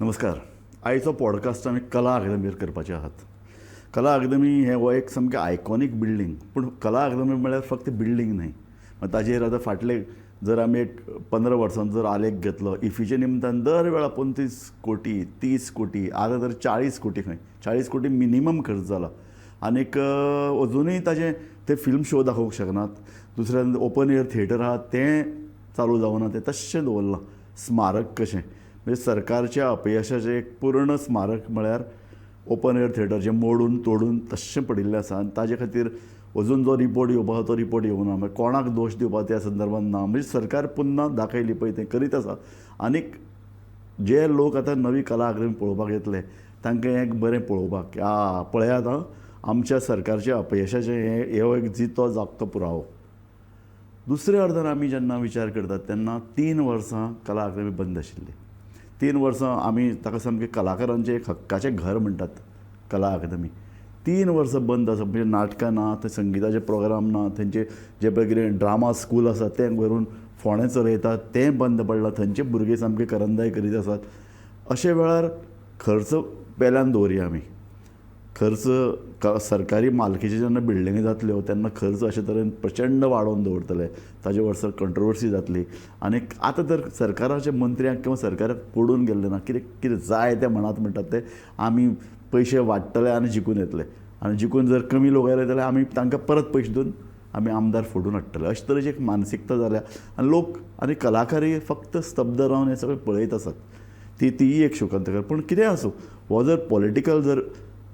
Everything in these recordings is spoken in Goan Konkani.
नमस्कार. आयचो पॉडकास्ट आमी कला अकादमीर करपाचे आहात. कला अकादमी हें हो एक सामकें आयकॉनीक बिल्डींग, पूण कला अकादमी म्हळ्यार फक्त बिल्डींग न्हय. ताजेर आतां फाटले जर आमी एक 15 वर्सांचो जर आलेख घेतलो, इफ्फीच्या निमतान दर वेळा 25 कोटी, 30 कोटी, आतां तर 40 कोटी, खंय 40 कोटी मिनिमम खर्च जाला. आनीक अजुनूय ताजें ते फिल्म शो दाखोवंक शकनात. दुसऱ्यान ओपन एयर थिएटर आहा तें चालू जावना, तें तश्शें दवरलां स्मारक कशें. म्हणजे सरकारच्या अपयशाचें एक पूर्ण स्मारक म्हळ्यार ओपन एयर थिएटर जें मोडून तोडून तश्शें पडिल्लें आसा. आनी ताजे खातीर अजून जो रिपोर्ट येवपा आसा तो रिपोर्ट येवना. मागीर कोणाक दोश दिवपा त्या संदर्भात ना. म्हणजे सरकार पुन्हा दाखय लिपय तें करीत आसा. आनीक जे लोक आतां नवी कला अकादमी पळोवपाक येतले तांकां एक बरें पळोवपाक आ पळयात आं, आमच्या सरकारच्या अपयशाचें हें हो एक जितो जागतो पुरावो. दुसऱ्या अर्दान आमी जेन्ना विचार करतात तेन्ना 3 वर्सां कला अकादमी बंद आशिल्ली. 3 वर्सां आमी ताका सामकें कलाकारांचें एक हक्काचें घर म्हणटात कला अकादमी. 3 वर्सां बंद आसा. म्हणजे नाटकां ना, थंय संगिताचे प्रोग्राम ना, थंयचे जे पळय कितें ड्रामा स्कूल आसा तें व्हरून फोंडें चलयतात तें बंद पडलां. थंयचे भुरगे सामके करंदाय करीत आसात. अशे वेळार खर्च पेल्यान दवरया आमी. खर्च सरकारी मालकीचे जेन्ना बिल्डिंगी जातल्यो तेन्ना खर्च अशे तरेन प्रचंड वाडोवन दवरतले, ताजे वर्सा कंट्रोवर्सी जातली. आनी आतां तर सरकाराच्या मंत्र्यांक किंवा सरकाराक पडून गेल्लें ना, कितें कितें जाय तें म्हणात म्हणटात ते, आमी पयशे वाडटले आनी जिखून येतले, आनी जिखून जर कमी लोक आयले जाल्यार आमी तांकां परत पयशे दिवन आमी आमदार फोडून हाडटले. अशे तरेची एक मानसिकता जाल्या आनी लोक आनी कलाकारय फक्त स्तब्ध रावन हें सगळें पळयत आसात. तीय एक शोकांतकार. पूण कितेंय आसूं, हो जर पॉलिटिकल जर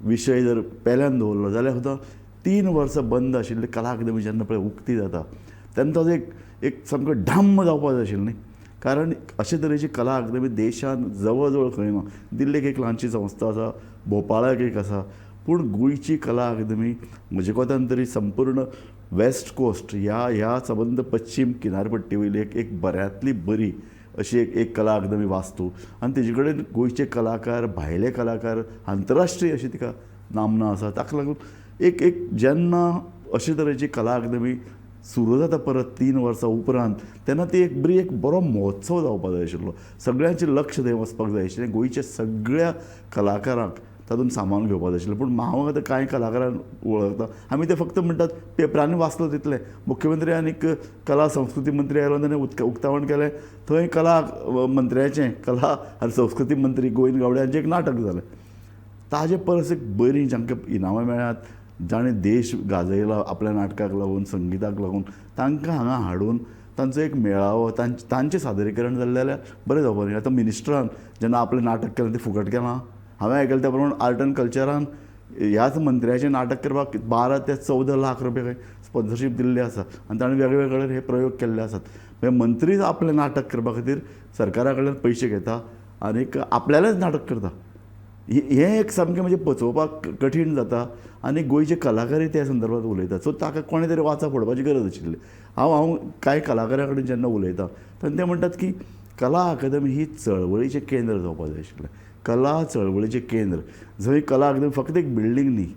विशय जर पेल्यान दवरलो जाल्यार सुद्दां 3 वर्सां बंद आशिल्ली कला अकादमी जेन्ना पळय उक्ती जाता तेन्ना ताजो एक सामको ढाम्म जावपाक जाय आशिल्लो न्ही. कारण अशे तरेची कला अकादमी देशांत जवळ जवळ खंय ना. दिल्लीक एक ल्हानशी संस्था आसा, भोपाळाक एक आसा, पूण गोंयची कला अकादमी म्हजे कोतान तरी संपूर्ण वेस्ट कोस्ट ह्या सबंद पश्चीम किनारपट्टी वयली एक बऱ्यांतली बरी अशी एक कला अकादमी वास्तू. आनी तेजे कडेन गोंयचे कलाकार, भायले कलाकार, आंतरराष्ट्रीय अशी तिका नामना आसा. ताका लागून एक एक जेन्ना अशे तरेची कला अकादमी सुरू जाता परत 3 वर्सां उपरांत तेन्ना ती एक बरी एक बरो महोत्सव जावपाक जाय आशिल्लो. सगळ्यांचें लक्ष थंय वचपाक जाय आशिल्लें. गोंयच्या सगळ्या कलाकारांक तातूंत सामान घेवपाक जाय आशिल्लें. पूण हांव आतां कांय कलाकारांक वळखता, आमी ते फक्त म्हणटात पेपरांनी वाचलो तितलें. मुख्यमंत्री आनीक कला संस्कृती मंत्री आयलो ताणें उक्तावण केलें. थंय कला मंत्र्याचें, कला आनी संस्कृती मंत्री गोविंद गावडे हांचें एक नाटक जालें. ताजे परस एक बरीं जांकां इनामां मेळ्ळ्यात, जाणें देश गाजयला आपल्या नाटकाक लागून, संगिताक लागून, तांकां हांगा हाडून तांचो एक मेळावो, तांचें सादरीकरण जालें जाल्यार बरें जावपा न्ही. आतां मिनिस्टरान जेन्ना आपलें नाटक केलें तें फुकट केलां. हांवें आयकलें त्या प्रमाण आर्ट एंड कल्चरान ह्याच मंत्र्याचें नाटक करपाक 12 ते 14 लाख रुपया खंय स्पॉन्सरशीप दिल्ली आसा आनी ताणें वेगळे वेगळे हे प्रयोग केल्ले आसात. म्हणजे मंत्रीच आपलें नाटक करपा खातीर सरकारा कडल्यान पयशे घेता आनीक आपल्यालेंच नाटक करता. हें एक सामकें म्हणजे पचोवपाक कठीण जाता आनी गोंयचे कलाकारय त्या संदर्भात उलयतात. सो ताका कोणें तरी वाचा फोडपाची गरज आशिल्ली. हांव कांय कलाकारां कडेन जेन्ना उलयता तेन्ना ते म्हणटात की कला अकादमी ही चळवळीचें केंद्र जावपाक जाय आशिल्लें. कला चळवळीचें केंद्र, जंय कला अकादमी फक्त एक बिल्डींग न्ही,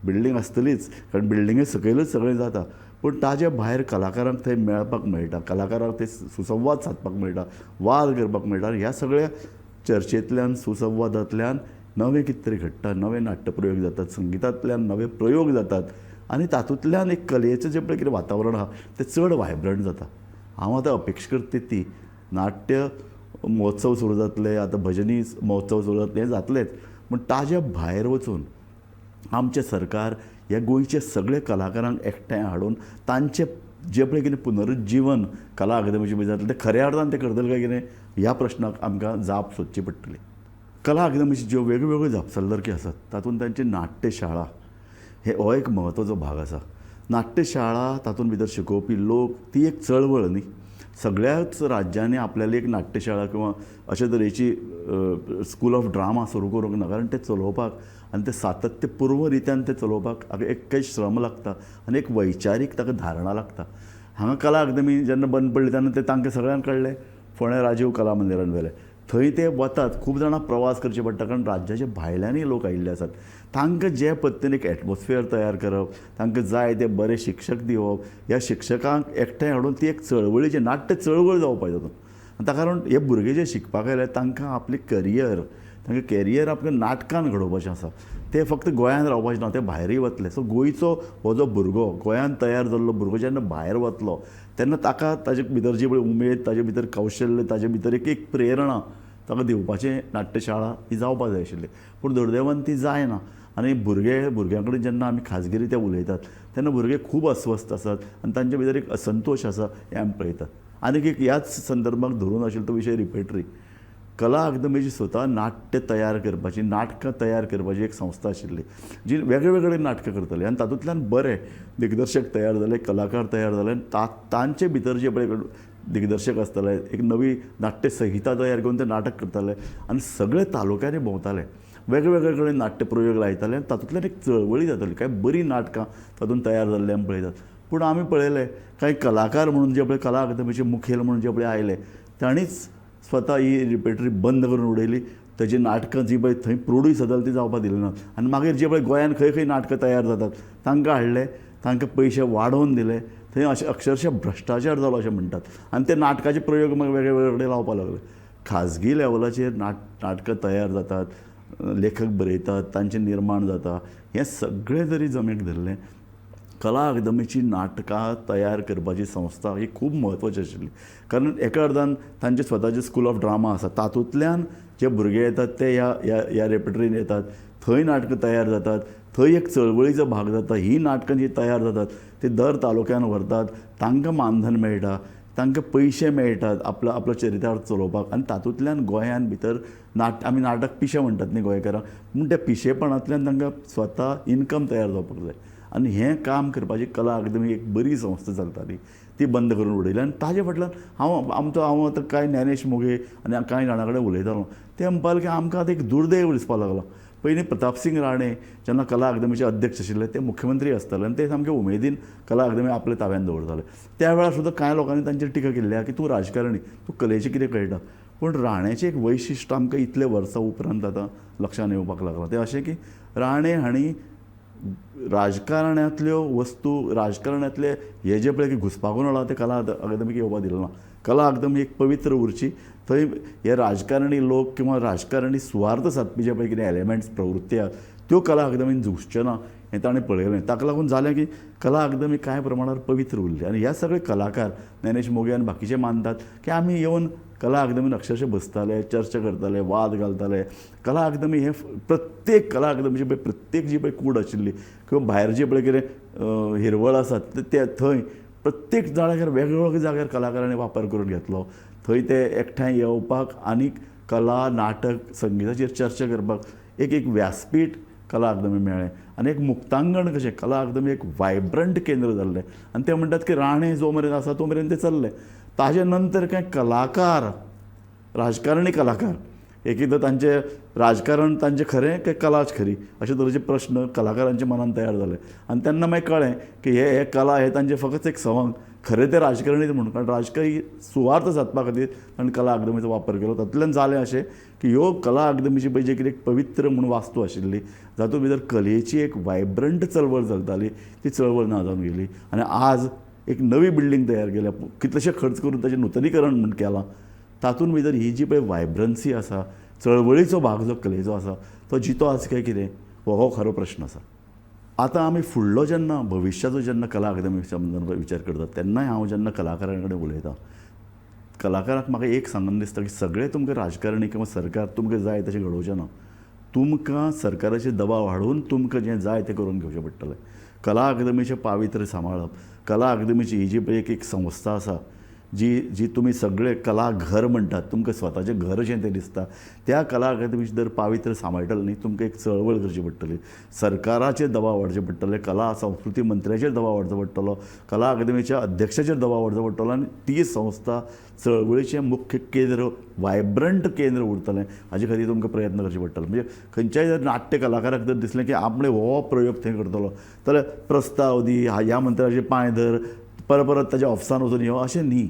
बिल्डींग आसतलीच कारण बिल्डिंगे सकयलच सगळें जाता, पूण ताजे भायर कलाकारांक थंय मेळपाक मेळटा, कलाकारांक थंय सुसंवाद सादपाक मेळटा, वाद करपाक मेळटा. आनी ह्या सगळ्या चर्चेंतल्यान, सुसंवादांतल्यान नवें कितें तरी घडटा, नवे नाट्यप्रयोग जातात, संगितांतल्यान नवे प्रयोग जातात आनी तातूंतल्यान एक कलेचें जें पळय कितें वातावरण आहा तें चड वायब्रंट जाता. हांव आतां अपेक्षा करता ती नाट्य महोत्सव सुरू जातले, आतां भजनी महोत्सव सुरू जातले, हें जातलेंच, पूण ताज्या भायर वचून आमचें सरकार ह्या गोंयचे सगळे कलाकारांक एकठांय हाडून तांचें जें पळय कितें पुनरुज्जीवन कला अकादमीचें पळय जातलें तें खऱ्या अर्थान तें करतलें काय कितें ह्या प्रश्नाक आमकां जाप सोदची पडटली. कला अकादमीची ज्यो वेगळ्यो जापसालदारकी आसात तातूंत तांची नाट्यशाळा हे हो एक म्हत्वाचो भाग आसा. नाट्यशाळा तातूंत भितर शिकोवपी लोक, ती एक चळवळ न्ही. सगळ्याच राज्यांनी आपल्याली एक नाट्यशाळा किंवा अशे तरेची स्कूल ऑफ ड्रामा सुरू करूंक ना, कारण तें चलोवपाक आनी तें सातत्यपूर्व रित्यान तें चलोवपाक एक काही श्रम लागता आनी एक वैचारीक ताका धारणा लागता. हांगा कला अकादमी जेन्ना बंद पडली तेन्ना ते तांकां सगळ्यांक कळ्ळें, फोंड्या राजीव कला मंदिरान व्हेलें. थंय ते वतात, खूब जाणां प्रवास करचे पडटा कारण राज्याच्या भायल्यानूय लोक आयिल्ले आसात. तांकां जे पद्दतीन एक एटमॉस्फियर तयार करप, तांकां जाय ते बरे शिक्षक दिवप, ह्या शिक्षकांक एकठांय हाडून ती एक चळवळीची नाट्य चळवळ जावपाक जाय. आनी ताका लागून हे भुरगे जे शिकपाक आयले तांकां आपलें करियर, तांकां कॅरियर आपलें नाटकान घडोवपाचें आसा. ते फक्त गोंयांत रावपाचे ना, ते भायरूय वतले. सो गोंयचो हो जो भुरगो, गोंयांत तयार जाल्लो भुरगो जेन्ना भायर वतलो तेन्ना ताका ताजे भितर जी पळय उमेद, ताजे भितर कौशल्य, ताजे भितर एक एक प्रेरणा ताका दिवपाचें नाट्यशाळा ही जावपाक जाय आशिल्ली. पूण दुर्दैवान ती जायना. आनी भुरग्यां कडेन जेन्ना आमी खाजगी रित्या उलयतात तेन्ना भुरगे खूब अस्वस्थ आसात आनी तांचे भितर एक असंतोश आसा हें आमी पळयतात. आनीक एक ह्याच संदर्भाक धरून आशिल्लो तो विशय रिपेटरी. कला अकादमीची स्वता नाट्य तयार करपाची, नाटकां तयार करपाची एक संस्था आशिल्ली जी वेगळे वेगळे नाटकां करताली आनी तातूंतल्यान बरे दिग्दर्शक तयार जाले, कलाकार तयार जाले आनी तांचे भितर जे पळय दिग्दर्शक आसताले, एक नवी नाट्य संहिता तयार करून ते नाटक करताले आनी सगळे तालुक्यांनी भोंवताले, वेगळे कडेन नाट्य प्रयोग लायताले आनी तातूंतल्यान एक चळवळी जाताली. कांय बरीं नाटकां तातूंत तयार जाल्लीं आमी पळयतात. पूण आमी पळयलें कांय कलाकार म्हणून जे पळय कला अकादमीचे मुखेल म्हणून जे पळय आयले तांणीच स्वता ही रिपेटरी बंद करून उडयली. ताजी नाटकां जी पळय थंय प्रोड्यूस जाताली ती जावपाक दिली ना. आनी मागीर जे पळय गोंयांत खंय खंय नाटकां तयार जातात तांकां हाडले, तांकां पयशे वाडोवन दिले, थंय अशें अक्षरशः भ्रश्टाचार जालो अशें म्हणटात. आनी ते नाटकाचे प्रयोग मागीर वेगळे वेगळे कडेन लावपाक लागले. खाजगी लेवलाचेर नाटकां तयार जातात, लेखक बरयतात, तांचें निर्माण जाता. हें सगळें जरी जमेक धरलें, कला अकादमीची नाटकां तयार करपाची संस्था ही खूब म्हत्वाची आशिल्ली. कारण एका अर्दान तांचे स्वताचे स्कूल ऑफ ड्रामा आसा, तातूंतल्यान जे भुरगे येतात ते ह्या ह्या ह्या रेपर्टरीन येतात, थंय नाटकां तयार जातात, थंय एक चळवळीचो भाग जाता. ही नाटकां जी तयार जातात ती दर तालुक्यान व्हरतात, तांकां मानधन मेळटा, तांकां पयशे मेळटात आपलो आपलो चरितार्थ चलोवपाक. आनी तातूंतल्यान गोंयान भितर आमी नाटक पिशे म्हणटात न्ही गोंयकारांक, पूण त्या पिशेपणांतल्यान तांकां स्वता इनकम तयार जावपाक जाय. आनी हें काम करपाची कला अकादमी एक बरी संस्था चलताली, ती बंद करून उडयली. आनी ताजे फाटल्यान हांव आतां कांय ज्ञानेश मोघे आनी कांय जाणां कडेन उलयतालो, ते म्हणपाक की आमकां आतां एक दुर्दैव दिसपाक लागला. पयलीं प्रतापसिंग राणे जेन्ना कला अकादमीचे अध्यक्ष आशिल्ले ते मुख्यमंत्री आसताले आनी ते सामके उमेदीन कला अकादमी आपल्या ताब्यान दवरताले. त्या वेळार सुद्दां कांय लोकांनी तांचेर टिका केल्ली की तूं राजकारणी, तूं कलेचें कितें कळटा. पूण राण्याचें एक वैशिश्ट आमकां इतले वर्सां उपरांत आतां लक्षांत येवपाक लागलां, तें अशें की राणे हांणी राजकारणांतल्यो वस्तू, राजकारणांतले हे जे पळय की घुसपागोंदळ आहा ते कला अकादमीक येवपाक दिलें ना. कला अकादमी एक पवित्र उरची, थंय हे राजकारणी लोक किंवा राजकारणी सुवार्थ सादपी जे पळय कितें एलिमेंट्स प्रवृत्ती आहात त्यो कला अकादमीन झुजच्यो ना हें ताणें पळयलें. ताका लागून जालें की कला अकादमी कांय प्रमाणार पवित्र उरली. आनी ह्या सगळे कलाकार ज्ञानेश मोघे आनी बाकीचे मानतात की आमी येवन कला अकादमीन अक्षरशः बसताले, चर्चा करताले, वाद घालताले. कला अकादमी हे प्रत्येक कला अकादमीची पळय प्रत्येक जी पळय कूड आशिल्ली किंवा भायर जे पळय कितें हिरवळ आसा ते थंय प्रत्येक जाग्यार वेगवेगळ्या जाग्यार कलाकारांनी वापर करून घेतलो. थंय ते एकठांय येवपाक आनीक कला, नाटक, संगिताचेर चर्चा करपाक एक एक व्यासपीठ कला अकादमी मेळ्ळें आनी एक मुक्तांगण कशें कला अकादमी एक वायब्रंट केंद्र जाल्लें. आनी ते म्हणटात की राणे जो मेरेन आसा तो मेरेन तें चल्लें. ताजे नंतर कांय कलाकार, राजकारणी कलाकार, एक एकदां तांचें राजकारण तांचें खरें काय कलाच खरी अशे तरेचे प्रश्न कलाकारांच्या मनान तयार जाले. आनी तेन्ना मागीर कळ्ळें की हे कला हे तांचें फकत एक सवंग, खरें तें राजकारणी म्हणून, कारण राजकीय सुवार्थ सादपा खातीर ताणें कला अकादमीचो वापर केलो. तातूंतल्यान जालें अशें की ह्यो कला अकादमीची पळय जी कितें एक पवित्र म्हूण वास्तू आशिल्ली जातूंत भितर कलेची एक वायब्रंट चळवळ चलताली ती चळवळ ना जावन गेली. आनी आज एक नवी बिल्डींग तयार केल्या, कितलेशे खर्च करून ताचें नुतनीकरण म्हूण केलां, तातूंत भितर ही जी पळय वायब्रन्सी आसा, चळवळीचो भाग जो कलेचो आसा तो जितो आसा काय कितें हो खरो प्रश्न आसा. आतां आमी फुडलो जेन्ना भविश्याचो जेन्ना कला अकादमी संदर्भात विचार करतात तेन्नाय हांव जेन्ना कलाकारां कडेन उलयतां, कलाकाराक म्हाका एक सांगन दिसता की सगळें तुमकां राजकारणी किंवा सरकार तुमकां जाय तशें घडोवचें ना. तुमकां सरकाराचेर दबाव हाडून तुमकां जें जाय तें करून घेवचें पडटलें. कला अकादमीचें पावित्र्य सांबाळप, कला अकादमीची ही जी पळय एक एक संस्था आसा जी जी तुमी सगळे कला घर म्हणटात, तुमकां स्वताचें घर अशें तें दिसता, त्या कला अकादमीचें जर पावित्र्य सांबाळटलें न्ही तुमकां एक चळवळ करची पडटली, सरकाराचेर दबाव हाडचे पडटले, कला संस्कृती मंत्र्याचेर दबाव हाडचो पडटलो, कला अकादमीच्या अध्यक्षाचेर दबाव हाडचो पडटलो आनी ती संस्था चळवळीचें मुख्य केंद्र, वायब्रंट केंद्र उरतलें हाजे खातीर तुमकां प्रयत्न करचे पडटले. म्हणजे खंयच्याय जर नाट्य कलाकाराक जर दिसलें की आपणें हो प्रयोग थंय करतलो जाल्यार प्रस्ताव दी, ह्या मंत्र्याचे पांय धर, परत परत ताच्या ऑफिसान वचून यो अशें न्ही.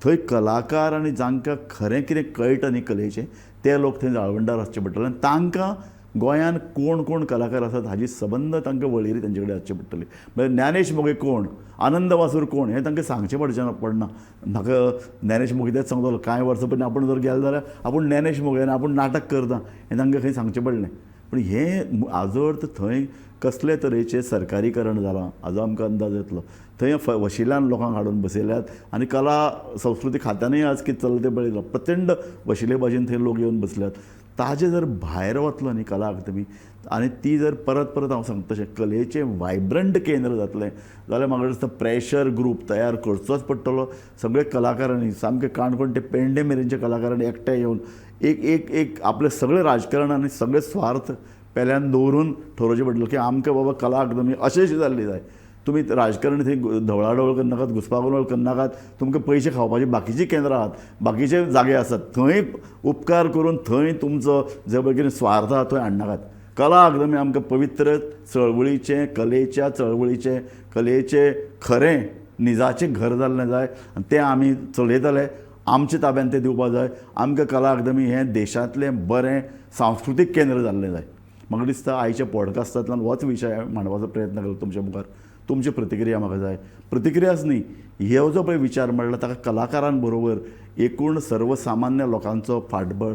थंय कलाकार आनी जांकां खरें कितें कळटा न्ही कलेचें ते लोक थंय जाळवणदार आसचे पडटले आनी तांकां गोंयांत कोण कोण कलाकार आसात हाजी सबंद तांकां वळेरी तांचे कडेन आसची पडटली. म्हळ्यार ज्ञानेश मोघे कोण, आनंद वासूर कोण हें तांकां सांगचें पडचें पडना. म्हाका ज्ञानेश मोघे तेंच सांगतालो, कांय वर्सां पयलीं आपूण जर गेलो जाल्यार आपूण ज्ञानेश मोघे आनी आपूण नाटक करता हें तांकां खंय सांगचें पडलें. पूण हें हाजो अर्थ थंय कसले तरेचें सरकारीकरण जालां हाजो आमकां अंदाज येतलो. थंय वशिल्यान लोकांक हाडून बसयल्यात आनी कला संस्कृती खात्यानूय आज कितें चल्लां तें पळयलां, प्रचंड वशिलेबाजीन थंय लोक येवन बसल्यात. ताजे जर भायर वतलो न्ही कला अकादमी आनी ती जर परत परत हांव सांगता तशें कलेचें वायब्रंट केंद्र जातलें जाल्यार म्हाका दिसता प्रेशर ग्रूप तयार करचोच पडटलो. सगळे कलाकारांनी सामके काणकोण ते पेडणे मेरेनच्या कलाकारांनी एकठांय येवन एक एक एक आपलें सगळें राजकारण आनी सगळे स्वार्थ पेल्यान दवरून ठरोवचें पडटलें की आमकां बाबा कला अकादमी अशें जाल्ली जाय. तुमी राजकारण थंय धवळाढवळ करनाकात, घुसपागोंदळ करनाकात, तुमकां पयशे खावपाची बाकीचीं केंद्रां आहात, बाकीचे जागे आसात, थंय उपकार करून थंय तुमचो जे पळय कितें स्वार्थ आहा थंय हाडनाकात. कला अकादमी आमकां पवित्र चळवळीचें, कलेच्या चळवळीचें, कलेचें खरें निजाचें घर जाल्लें जाय आनी तें आमी चलयतले, आमच्या ताब्यान तें दिवपाक जाय. आमकां कला अकादमी हें देशांतलें बरें सांस्कृतीक केंद्र जाल्लें जाय. म्हाका दिसता आयच्या पॉडकास्टांतल्यान होच विशय मांडपाचो प्रयत्न केलो तुमच्या मुखार. तुमची प्रतिक्रिया म्हाका जाय. प्रतिक्रियाच न्ही, हे जो पळय विचार म्हणला ताका कलाकारांबरोबर एकूण सर्वसामान्य लोकांचो फाटबळ,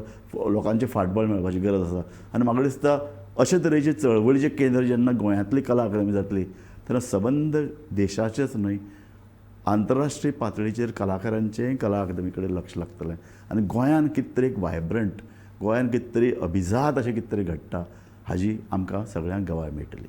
लोकांचें फाटबळ मेळपाची गरज आसा. आनी म्हाका दिसता अशे तरेचे चळवळीचें केंद्र जेन्ना गोंयांतली कला अकादमी जातली तेन्ना सबंद देशाचेच न्हय आंतरराष्ट्रीय पातळीचेर कलाकारांचें कला अकादमी कडेन लक्ष लागतलें आनी गोंयांत कितें तरी एक वायब्रंट, गोंयांत कितें तरी अभिजात अशें कितें तरी घडटा हाजी आमकां सगळ्यांक गवाय मेळटली.